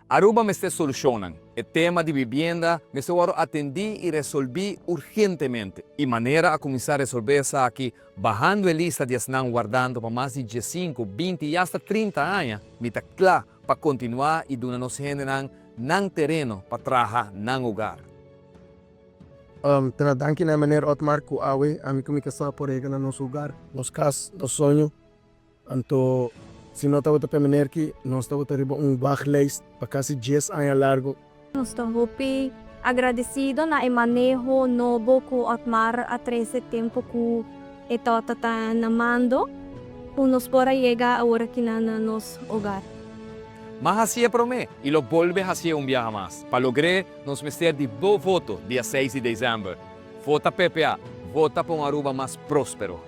Aruba mester solucionnan. E tema di vivienda mester wordo atendi y resolvi urgentemente. Y manera a cuminsa resolve esaki, bahando e lista di esnan wardando pa mas di 15, 20 y hasta 30 aña, mi ta cla pa continua y duna nos hendenan nan tereno pa traha nan hogar. Tena danki na meneer Otmar cu awe ami cu mi casa por yega na nos hogar, nos cas, nos soño. Anto si no tabata pa meneer ki, nos tabata riba un wachtlijst pa casi 10 aña largo. Nos ta hopi agradecido na e maneho nobo cu Otmar a trece tempo cu e tabata ta na mando, cu nos por a yega awor aki na nos hogar. M'a hacié prome y lo bolbe hacié un biaha mas. Pa logr'é, nos mester di bo voto dia 6 di december. Vota PPA, vota pa un Aruba mas prospero.